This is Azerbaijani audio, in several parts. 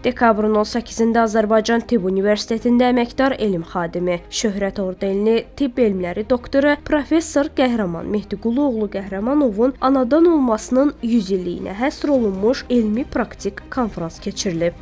Dekabrın 18-də Azərbaycan Tibb Universitetində əməkdar elm xadimi, Şöhrət ordenli tibb elmləri doktoru professor Qəhrəman Mehdiquluoğlu Qəhrəmanovun anadan olmasının 100 illiyinə həsr olunmuş elmi praktik konfrans keçirilib.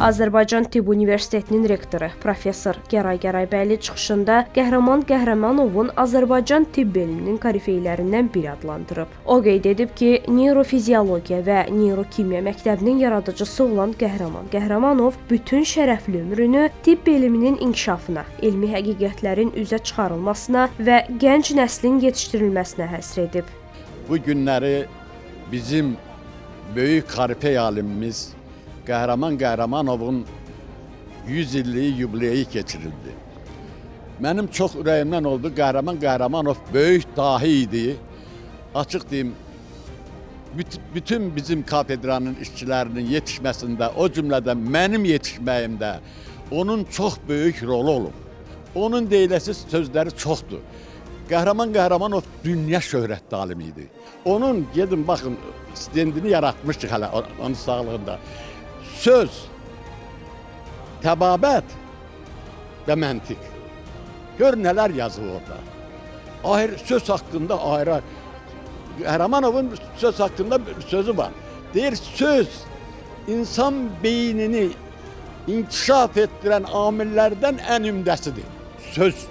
Azərbaycan Tibb Universitetinin rektoru professor Gəray Gəraybəyli çıxışında Qəhrəman Qəhrəmanovun Azərbaycan tibb elminin korifeylərindən biri adlandırıb. O qeyd edib ki, neyrofiziologiya və neyrokimya məktəbinin yaradıcısı olan Qəhrəman Qəhrəmanov bütün şərəfli ömrünü tibb elminin inkişafına, elmi həqiqətlərin üzə çıxarılmasına və gənc nəslin yetişdirilməsinə həsr edib. Bu günləri bizim böyük korifey alimimiz Qəhrəman Qəhrəmanovun 100 illiyi yubileyi keçirildi. Mənim çox ürəyimdən oldu. Qəhrəman Qəhrəmanov böyük dahi idi. Açıq deyim, bütün bizim kafedranın işçilərinin yetişməsində, o cümlədən mənim yetişməyimdə onun çox böyük rolu olub. Onun deyiləsi sözləri çoxdur. Qəhrəman Qəhrəmanov dünya şöhrətli alim idi. Onun gedin baxın stendini yaratmışdıq hələ onun sağlığında. Söz, təbabət və məntiq. Gör nələr yazılır orada. Ayrı söz haqqında ayrı Qəhrəmanovun söz haqqında bir sözü var. Deyir söz insan beynini inkişaf etdirən amillərdən ən ümdəsidir. Söz.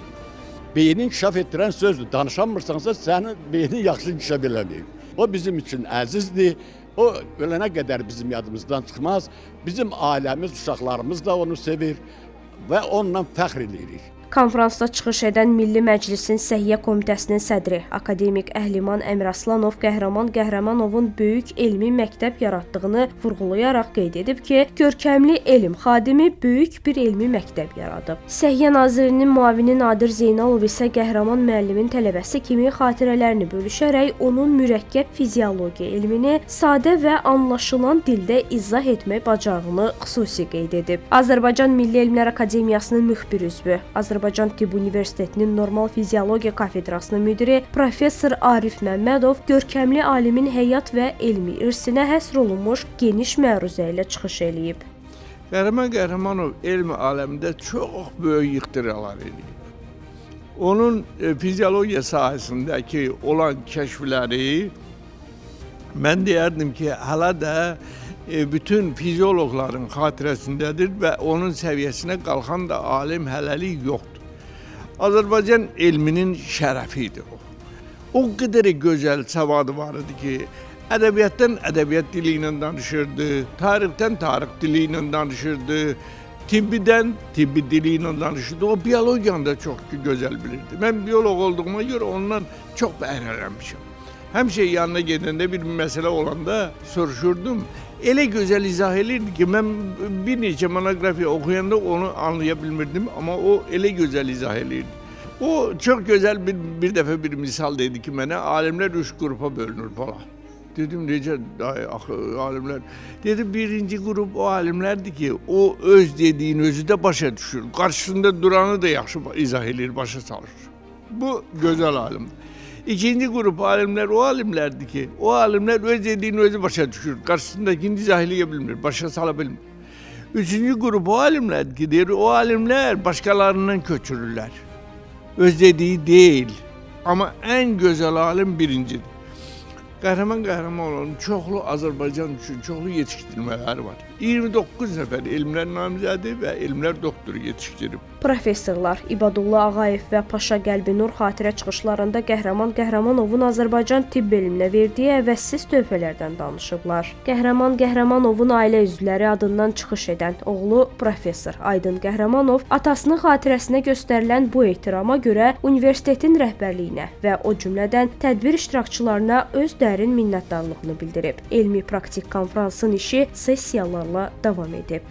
Beyni inkişaf etdirən sözdür. Danışamırsansa sənin beynin yaxşı inkişaf eləməyib. O bizim üçün əzizdir. O ölənə qədər bizim yadımızdan çıxmaz. Bizim ailəmiz, uşaqlarımız da onu sevir və onunla fəxr eləyirik. Konfransda çıxış edən Milli Məclisin Səhiyyə Komitəsinin sədri akademik Əhliman Əmiraslanov Qəhrəman Qəhrəmanovun böyük elmi məktəb yaratdığını vurğulayaraq qeyd edib ki, görkəmli elm xadimi böyük bir elmi məktəb yaradıb. Səhiyyə Nazirinin müavini Nadir Zeynalov isə Qəhrəman müəllimin tələbəsi kimi xatirələrini bölüşərək onun mürəkkəb fiziologiya elmini sadə və anlaşılan dildə izah etmək bacarığını xüsusi qeyd edib. Azərbaycan Milli Elmlər Akademiyasının müxbir üzvü, Azərbaycan Tibb Universitetinin Normal Fiziologiya kafedrasının müdiri professor Arif Məmmədov görkəmli alimin həyat və elmi irsinə həsr olunmuş geniş məruzə ilə çıxış eləyib. Qəhrəman Qəhrəmanov elm aləmində çox böyük ixtiralar edib. Onun fiziologiya sahəsindəki olan kəşfləri mən deyərdim ki, hələ də bütün fizioloqların xatirəsindədir və onun səviyyəsinə qalxan da alim hələlik yoxdur. Azərbaycan elminin şərəfi idi o. O qədər gözəl savadı var idi ki, ədəbiyyatdan ədəbiyyat dili ilə danışırdı, tarixdən tarix dili ilə danışırdı, tibbidən tibbi dili ilə danışırdı. O biologiyanı da çox gözəl bilirdi. Mən bioloq olduğuma görə ondan çox bəhrələnmişəm. Həmişə yanına gedəndə bir məsələ olanda soruşurdum. Elə gözəl izah elirdi ki, mən bir neçə monoqrafiya oxuyanda onu anlaya bilmirdim, amma o elə gözəl izah elirdi. O çox gözəl bir dəfə bir misal dedi ki, mənə alimlər üç qrupa bölünür falan. Dedim necə dayı, axı alimlər? Dedi birinci qrup o alimlərdir ki, o öz dediyini özü də başa düşür. Qarşısında duranı da yaxşı izah eləyir, başa salır. Bu gözəl alimdir. İkinci qrup alimlər o alimlərdir ki, o alimlər öz dediyini özü başa düşür. Qarşısındakini izah eləyə bilmir, başa sala bilmir. Üçüncü qrup o alimlərdir ki, deyir, o alimlər başqalarından köçürürlər. Öz dediyi deyil. Amma ən gözəl alim birincidir. Qəhrəman Qəhrəmanovun çoxlu Azərbaycan üçün çoxlu yetişdirmələri var. 29 nəfər elmlər namizədi və elmlər doktoru yetişdirib. Professorlar İbadullah Ağayev və Paşa Qəlbinur xatirə çıxışlarında Qəhrəman Qəhrəmanovun Azərbaycan tibb elminə verdiyi əvəzsiz töhfələrdən danışıblar. Qəhrəman Qəhrəmanovun ailə üzvləri adından çıxış edən oğlu professor Aydın Qəhrəmanov atasının xatirəsinə göstərilən bu ehtirama görə universitetin rəhbərliyinə və o cümlədən tədbir iştirakçılarına öz dərin minnətdarlığını bildirib. Elmi praktik konfransın işi sessiyalarla davam edib.